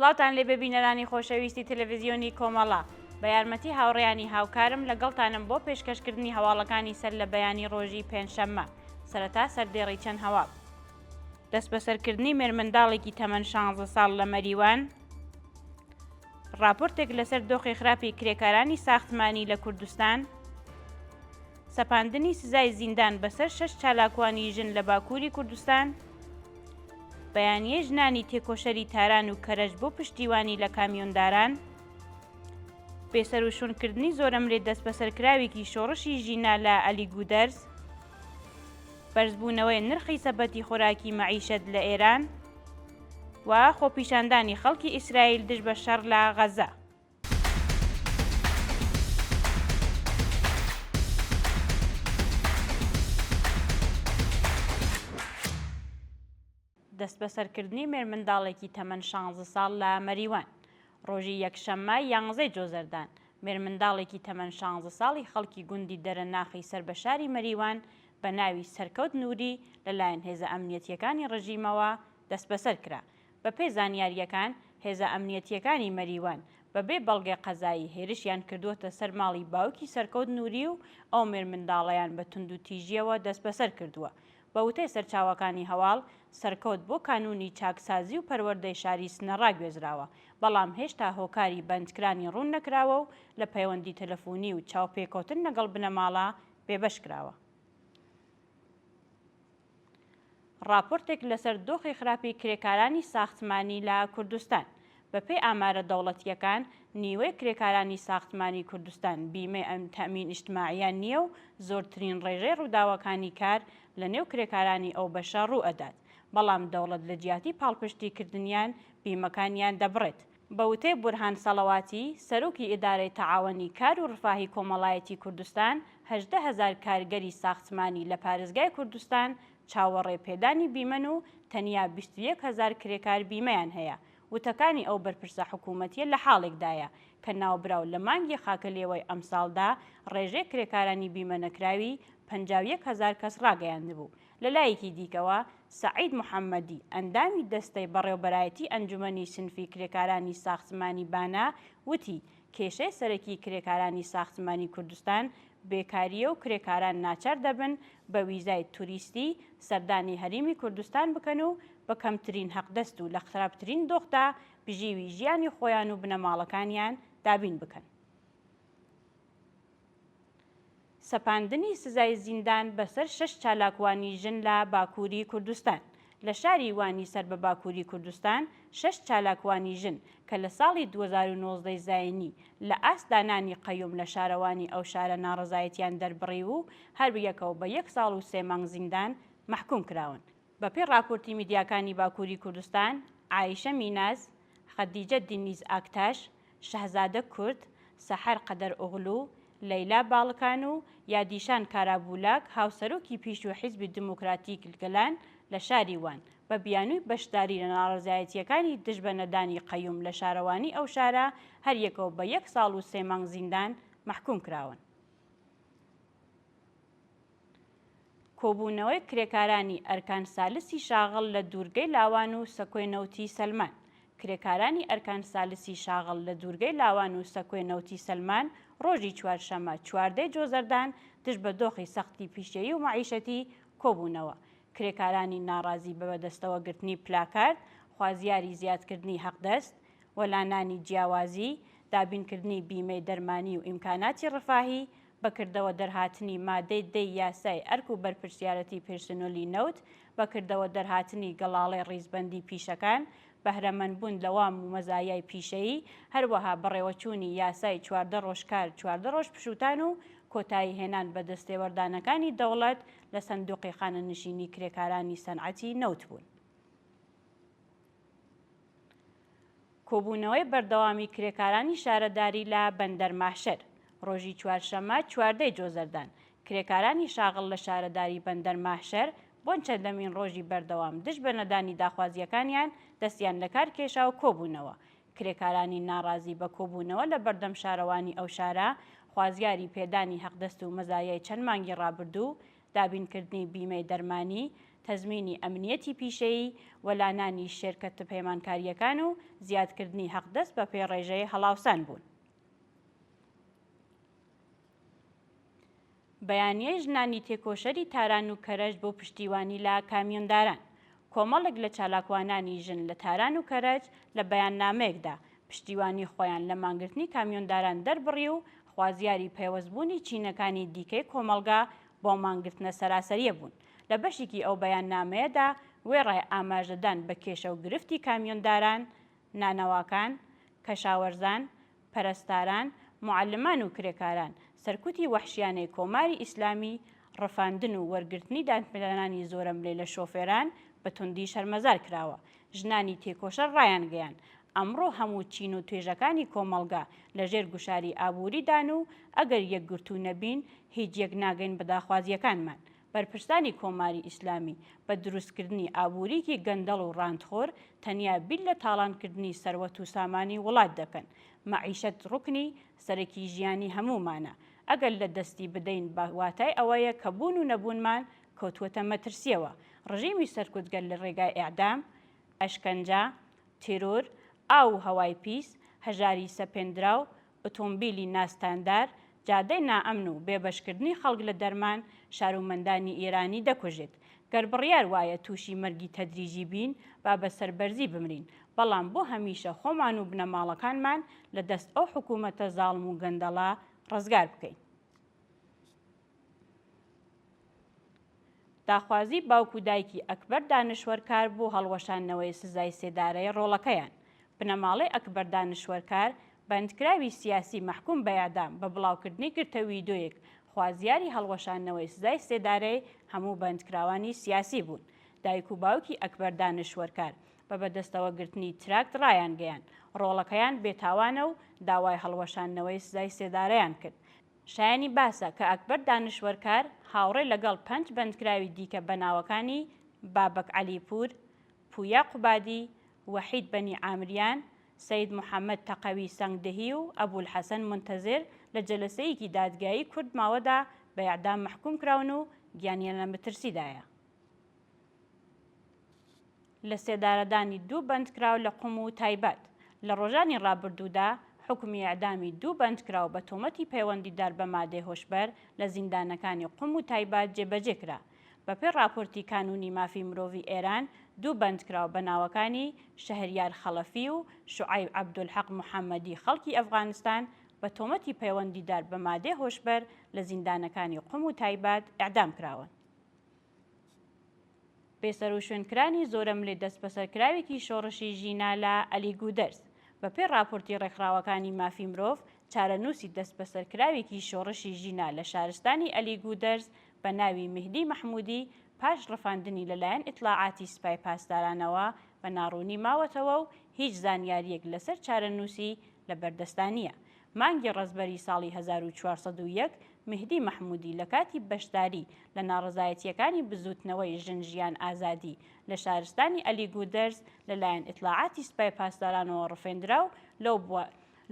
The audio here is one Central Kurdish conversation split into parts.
سڵاوتان لێبێ بینەرانی خۆشەویستی تەلەڤیزیۆنی کۆمەڵە. بە یارمەتی هاوڕێیانی هاوکارم لەگەڵتانم بۆ پێشکەشکردنی هەواڵەکانی سەر لە بەیانی ڕۆژی پێنجشەممە. سەرەتا سەردێڕی چەند هەواڵ. دەستبەسەرکردنی مێرمنداڵێکی تەمەن شانزە ساڵ لە مەریوان، ڕاپۆرتێک لەسەر دۆخی خراپی کرێکارانی ساختمانی لە کوردستان، سەپاندنی سزای زیندان بەسەر شەش چالاکوانی ژن لە باکووری کوردستان، بەیانیەی ژنانی تێکۆشەری تاران و کەرەج بۆ پشتیوانی لە کامیۆنداران، بێسەروشوونکردنی زۆرەملێ دەستبەسەرکراوێکی شۆڕشی ژینا لە ئەلیگودەرز، بەرزبوونەوەی نرخی سەبەتی خۆراکی مەعیشەت لە ئێران و خۆپیشاندانی خەڵکی ئیسرائیل دژ بە شەڕ لە غەزە. دەستبەسەرکردنی مێرمنداڵێکی تەمەن شانزە ساڵ لە مەریوان. ڕۆژی یەکشەممە یانزەی جۆزەردان، مێرمنداڵێکی تەمەن شانزە ساڵی خەڵکی گوندی دەرەناخی سەر بە شاری مەریوان بە ناوی سەرکەوت نووری لەلایەن هێزە ئەمنیەتییەکانی ڕژیمەوە دەستبەسەر کرا. بەپێی زانیارییەکان، هێزە ئەمنیەتییەکانی مەریوان بەبێ بەڵگەی قەزایی هێرشیان کردووەتە سەر ماڵی باوکی سەرکەوت نووری و ئەو مێرمنداڵەیان بە توندوتیژییەوە دەستبەسەر کردووە. بە وتەی سەرچاوەکانی هەواڵ، سەرکەوت بۆ کانوونی چاکسازی و پەروەردەی شاری سنە ڕاگوێزراوە، بەڵام هێشتا هۆکاری بەندکرانی ڕوون نەکراوە و لە پەیوەندی تەلەفوونی و چاوپێکەوتن لەگەڵ بنەماڵە بێبەش کراوە. ڕاپۆرتێک لەسەر دۆخی خراپی کرێکارانی ساختمانی لە کوردستان. بەپێی ئامارە دەوڵەتییەکان، نیوەی کرێکارانی ساختمانی کوردستان بیمەی تەئمین ئیجتماعییان نییە و زۆرترین ڕێژەی ڕووداوەکانی کار لە نێو کرێکارانی ئەو بەشە ڕوو ئەدات، بەڵام دەوڵەت لە جیاتی پاڵپشتی کردنیان بیمەکانیان دەبڕێت. بە وتەی بورهان سەڵەواتی، سەرۆکی ئیدارەی تەعاوەنی کار و ڕفاهی کۆمەڵایەتی کوردستان، 18 هەزار کارگەری ساختمانی لە پارێزگای کوردستان چاوەڕێ پێدانی بیمەن و تەنیا 21 هەزار کرێکار بیمەیان هەیە. وتەکانی ئەو بەرپرسە حکوومەتییە لە حاڵێکدایە کە ناوبراو لە مانگی خاکەلێوەی ئەمساڵدا ڕێژەی کرێکارانی بیمەنەکراوی 51 هەزار کەس ڕاگەیاندبوو. لە لایەکی دیکەوە، سەعید محەممەدی، ئەندامی دەستەی بەڕێوەبەرایەتی ئەنجومەنی سنفی کرێکارانی ساختمانی بانە، وتی، کێشەی سەرەکی کرێکارانی ساختمانی کوردستان بێکارییە و کرێکاران ناچار دەبن بە ویزای توریستی سەردانی هەریمی کوردستان بکەن و بە کەمترین هەقدەست و لە خراپترین دۆخدا بژیوی ژیانی خۆیان و بنەماڵەکانیان دابین بکەن. سەپاندنی سزای زیندان بەسەر شەش چالاکوانی ژن لە باکووری کوردستان لە شاری وانی سەر بە باکووری کوردستان شەش چالاکوانی ژن کە لە ساڵی 2019 زایینی لە ئاست دانانی قەیوم لە شارەوانی ئەو شارە ناڕەزایەتیان دەربڕی و هەر یەکەو بە یەک ساڵ و سێ مانگ زیندان مەحکوم کراون. بەپێی ڕاپۆرتی میدیاکانی باکووری کوردستان، عایشە میناز، خەدیجە دینیز ئاکتاش، شەهزادە کورد، سەحەر قەدەرئۆغلو، لەیلا باڵکان و یادیشان کارابولاک هاوسەرۆکی پیشووی حیزبی دموکراتیک گەلان لە شاری وان، بە بیانووی بەشداری لە ناڕەزایەتییەکانی دژ بە نەدانی قەیوم لە شارەوانی ئەو شارە، هەر یەکەو بە یەک ساڵ و سێ مانگ زیندان مەحکووم کراون. کۆبوونەوەی کرێکارانی ئەرکان سالسی شاغڵ لە دوورگەی لاوان و سەکۆی نەوتی سەلمان کرێکارانی ئەرکان سالسی شاغڵ لە دوورگەی لاوان و سەکۆی نەوتی سەلمان ڕۆژی چوارشەممە چواردەی جۆزەردان دژ بە دۆخی سەختی پیشەیی و مەعیشەتی کۆبوونەوە. کرێکارانی ناڕازی بە بەدەستەوەگرتنی پلاکارد خوازیاری زیادکردنی هەقدەست، وەلانانی جیاوازی، دابینکردنی بیمەی دەرمانی و ئیمکاناتی ڕفاهی، بەکردەوە دەرهاتنی مادەی دەی یاسای ئەرک و بەرپرسیارەتی پێرسونۆلی نەوت، بەکردەوە دەرهاتنی گەڵاڵەی ڕیزبەندی پیشەکان، بەهرەمەندبوون لە وام و مەزایای پیشەیی، هەروەها بەڕێوەچوونی یاسای 14 ڕۆژ کار 14 ڕۆژ پشووتان و کۆتایی هێنان بە دەستێوەردانەکانی دەوڵەت لە سەندوقی خانەنشینی کرێکارانی سەنعەتی نەوت بوون. کۆبوونەوەی بەردەوامی کرێکارانی شارەداری لە بەندەر ماهشەر ڕۆژی چوارشەممە 14 ی جۆزەردان، کرێکارانی شاغڵ لە شارەداری بەندەر ماهشەر بۆ چەندەمین ڕۆژی بەردەوام دژ بە نەدانی داخوازییەکانیان دەستیان لەکار کێشا و کۆبوونەوە. کرێکارانی ناڕازی بە کۆبوونەوە لە بەردەم شارەوانی ئەو شارە خوازیاری پێدانی هەقدەست و مەزایای چەند مانگی ڕابردوو، دابینکردنی بیمەی دەرمانی، تەزمینی ئەمنییەتی پیشەیی، وەلانانی شێرکەتە پەیمانکارییەکان و زیادکردنی حەقدەست بەپێی ڕێژەی هەڵاوسان بوون. بەیانیەی ژنانی تێکۆشەری تاران و کەرەج بۆ پشتیوانی لە کامیۆنداران کۆمەڵێک لە چالاکوانانی ژن لە تاران و کەرەج لە بەیاننامەیەکدا پشتیوانی خۆیان لە مانگرتنی کامیۆنداران دەربڕی و خوازیاری پەیوەستبوونی چینەکانی دیکەی کۆمەڵگا بۆ مانگرتنە سەراسەرییە بوون. لە بەشێکی ئەو بەیاننامەیەدا وێڕای ئاماژەدان بە کێشە و گرفتی کامیۆنداران، نانەواکان، کەشاوەرزان، پەرستاران، موعەلمان و کرێکاران، سەرکوتی وەحشیانەی کۆماری ئیسلامی، ڕفاندن و وەرگرتنی دانپێدانانی زۆرەملێ لە شۆفێران بە توندی شەرمەزار کراوە. ژنانی تێکۆشەر ڕایانگەیاند، ئەمڕۆ هەموو چین و توێژەکانی کۆمەڵگا لە ژێر گوشاری ئابووریدان و ئەگەر یەکگرتوو نەبین هیچ یەک ناگەین بە داخوازییەکانمان. بەرپرسانی کۆماری ئیسلامی بە دروستکردنی ئابووریی گەندەڵ و ڕانتخۆر تەنیا بیر لە تاڵانکردنی سەروەت و سامانی وڵات دەکەن. مەعیشەت ڕوکنی سەرەکی ژیانی هەموومانە. ئەگەر لە دەستی بدەین بە واتای ئەوەیە کە بوون و نەبوونمان کەوتووەتە مەترسییەوە. ڕژیمی سەرکوتگەر لە ڕێگای ئێعدام، ئەشکەنجە، تێرۆر، ئاو و هەوای پیس، هەژاریی سەپێندراو، ئۆتۆمبیلی ناستاندار، جادەی نائەمن و بێبەشکردنی خەڵک لە دەرمان، شارومەندانی ئێرانی دەکوژێت. گەر بڕیار وایە تووشی مەرگی تەدریجی بین، با بە سەربەرزی بمرین، بەڵام بۆ هەمیشە خۆمان و بنەماڵەکانمان لە دەست ئەو حکوومەتە زاڵم و گەندەڵە ڕزگار بکەین. داخوازی باوک و دایکی ئەکبەر دانشوەرکار بۆ هەڵوەشاندنەوەی سزای سێدارەی ڕۆڵەکەیان. بنەماڵەی ئەکبەر دانشوەرکار، بەندکراوی سیاسی مەحکوم بە ئێعدام بە بڵاوکردنی گرتە ویدۆیەک خوازیاری هەڵوەشاندنەوەی سزای سێدارەی هەموو بەندکراوانی سیاسی بوون. دایک و باوکی ئەکبەر دانشوەرکار بە بەدەستەوەگرتنی تراکت ڕایانگەیاند ڕۆڵەکەیان بێتاوانە و داوای هەڵوەشاندنەوەی سزای سێدارەیان کرد. شایەنی باسە کە ئەکبەر دانشوەرکار هاوڕێ لەگەڵ پەنج بەندکراوی دیکە بە ناوەکانی بابەک عەلیپوور، پویا قوبادی، وەحید بەنی عامریان، سەید محەمەد تەقەوی سەنگدهی و ئەبولحەسەن مونتەزر لە جەلەسەیەکی دادگایی کورت ماوەدا بە ئێعدام مەحکووم کراون و گیانیان لە مەترسیدایە. لەسێدارەدانی دوو بەندکراو لە قوم و تایبەت لە ڕۆژانی ڕابردوودا حوکمی ئێعدامی دوو بەندکراو بە تۆمەتی پەیوەندیدار بە مادەی هۆشبەر لە زیندانەکانی قوم و تایبات جێبەجێ کرا. بەپێی ڕاپۆرتی کانوونی مافی مرۆڤی ئێران، دوو بەندکراو بە ناوەکانی شەهریار خەڵەفی و شوعەیب عەبدولحەق محەممەدی خەڵکی ئەفغانستان بە تۆمەتی پەیوەندیدار بە مادەی هۆشبەر لە زیندانەکانی قوم و تایبات ئێعدام کراون. بێسەروشوێنکرانی زۆرەملێ دەستبەسەرکراوێکی شۆڕشی ژینا لە ئەلیگودەرز. بەپێی ڕاپۆرتی ڕێکخراوەکانی مافی مرۆڤ، چارەنووسی دەستبەسەرکراوێکی شۆڕشی ژینا لە شارستانی ئەلیگودەرز بە ناوی مهدی مەحموودی پاش ڕفاندنی لەلایەن ئیتڵاعاتی سپای پاسدارانەوە بە ناڕوونی ماوەتەوە و هیچ زانیارییەک لەسەر چارەنووسی لە بەردەستا نییە. مانگی ڕەزبەری ساڵی 1401 مهدی مەحموودی لە کاتی بەشداری لە ناڕەزایەتییەکانی بزووتنەوەی ژن ژیان ئازادی لە شارستانی ئەلیگودەرز لە لایەن ئیتڵاعاتی سپای پاسدارانەوە ڕفێندرا و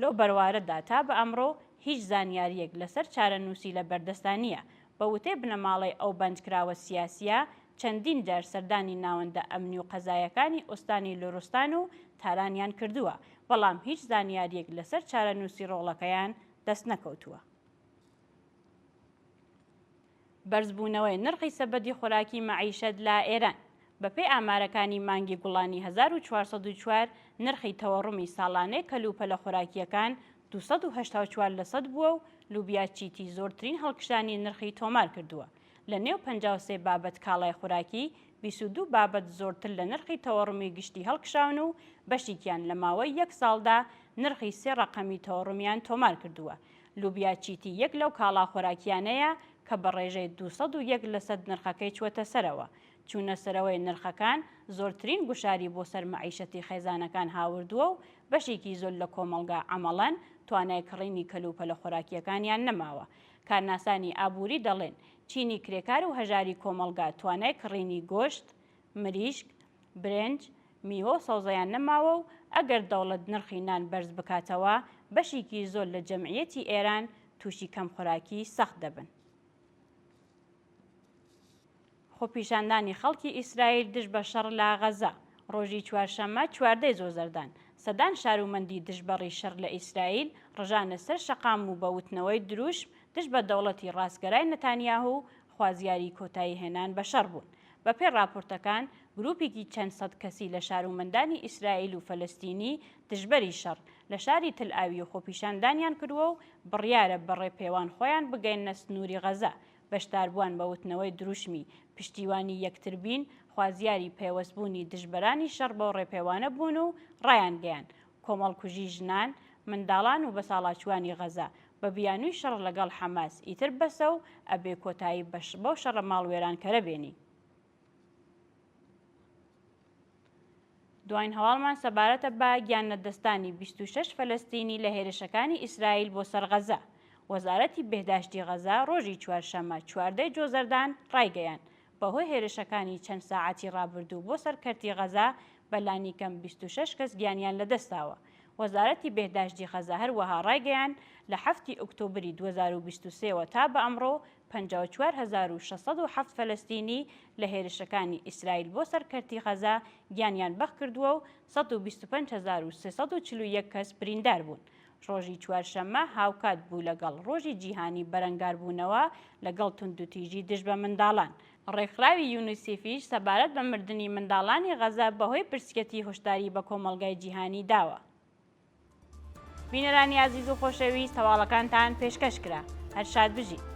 لەو بەروارەدا تا بە ئەمڕۆ هیچ زانیارییەک لەسەر چارەنووسی لە بەردەستا نییە. بە وتەی بنەماڵەی ئەو بەندکراوە سیاسییە، چەندین جار سەردانی ناوەندە ئەمنی و قەزایەکانی ئوستانی لوڕستان و تارانیان کردووە، بەڵام هیچ زانیارییەک لەسەر چارەنووسی ڕۆڵەکەیان دەست نەکەوتووە. بەرزبوونەوەی نرخی سەبەدی خۆراکی مەعیشەت لە ئێران بەپێی ئامارەکانی مانگی گوڵانی 1404 نرخی تەوەڕومی ساڵانەی کەلوپەلە خۆراکییەکان 284 لەسەد بووە و لوبیا چیتی زۆرترین هەڵکشانی نرخی تۆمار کردووە. لە نێو 53 بابەت کاڵای خوراکی، 22 بابەت زۆرتر لە نرخی تەوەڕومی گشتی هەڵکشاون و بەشیکیان لە ماوەی یەک ساڵدا نرخی سێ ڕەقەمی تەوەڕومیان تۆمار کردووە. لوبیا چیتی یەک لەو کاڵا خۆراکییانەیە کە بە ڕێژەی 201 لەسەد نرخەکەی چووەتە سەرەوە. چوونەسەرەوەی نرخەکان زۆرترین گوشاری بۆ سەر مەعیشەتی خێزانەکان هاوردووە و بەشێکی زۆر لە کۆمەڵگا عەمەڵەن توانای کڕینی کەلوپەلە خۆراکییەکانیان نەماوە. کارناسانی ئابووری دەڵێن، چینی کرێکار و هەژاری کۆمەڵگا توانای کڕینی گۆشت، مریشک، برنج، میوە و سەوزەیان نەماوە و ئەگەر دەوڵەت نرخی نان بەرز بکاتەوە، بەشیکی زۆر لە جەمعیەتی ئێران تووشی کەمخۆراکیی سەخت دەبن. خۆپیشاندانی خەڵکی ئیسرائیل دژ بە شەڕ لە غەزە، ڕۆژی چوارشەممە چواردەی جۆزەردان، سەدان شارومەندی دژبەڕی شەڕ لە ئیسرائیل ڕژانە سەر شەقام و بە وتنەوەی دروشم دژ بە دەوڵەتی ڕاستگەرای نەتانیاهو خوازیاری کۆتایی هێنان بە شەڕ بوون. بەپێی ڕاپۆرتەکان، گرووپێکی چەند سەد کەسی لە شارومەندانی ئیسرائیل و فەلەستینی دژبەری شەڕ، لە شاری تل ئاویو خۆپیشاندانیان کردووە و بڕیارە بە ڕێپێوان خۆیان بگەیەننە سنووری غەزە. بەشداربووان بە وتنەوەی دروشمی پشتیوانی یەکتر بین خوازیاری پەیوەستبوونی دژبەرانی شەڕ بەو ڕێپێوانە بوون و ڕایانگەیاند، کۆمەڵکوژی ژنان، منداڵان و بەساڵاچووانی غەزە بە بیانووی شەڕ لەگەڵ حەماس ئیتر بەسە و ئەبێ کۆتایی بەو شەڕە ماڵوێرانکەرە بێنین. دواین هەواڵمان سەبارەتە بە گیانلەدەستدانی 26 فەلەستینی لە هێرشەکانی ئیسرائیل بۆ سەر غەزە. وەزارەتی بێهداشتی غەزە ڕۆژی چوارشەممە 14 جۆزەردان ڕایگەیاند، بەهۆی هێرشەکانی چەند ساعەتی ڕابردوو بۆ سەر کەرتی غەزە بە لانیکەم 26 کەس گیانیان لەدەستداوە. وەزارەتی بێهداشتی غەزە هەروەها ڕایگەیاند، لە حەفتی ئۆکتۆبری 2023 وە تا بە ئەمڕۆ 54607 فەلەستینی لە هێرشەکانی ئیسرائیل بۆ سەر کەرتی غەزە گیانیان بەختکردووە و 125341 کەس بریندار بوون. ڕۆژی چوارشەممە هاوکات بوو لەگەڵ ڕۆژی جیهانی بەرەنگاربوونەوە لەگەڵ توندوتیژی دژ بە منداڵان. ڕێکخراوی یونیسیفیش سەبارەت بە مردنی منداڵانی غەزە بەهۆی برسیەتی هۆشداری بە کۆمەڵگای جیهانی داوە. بینەرانی ئازیز و خۆشەویست هەواڵەکانتان پێشکەش کرا. هەر شاد بژین.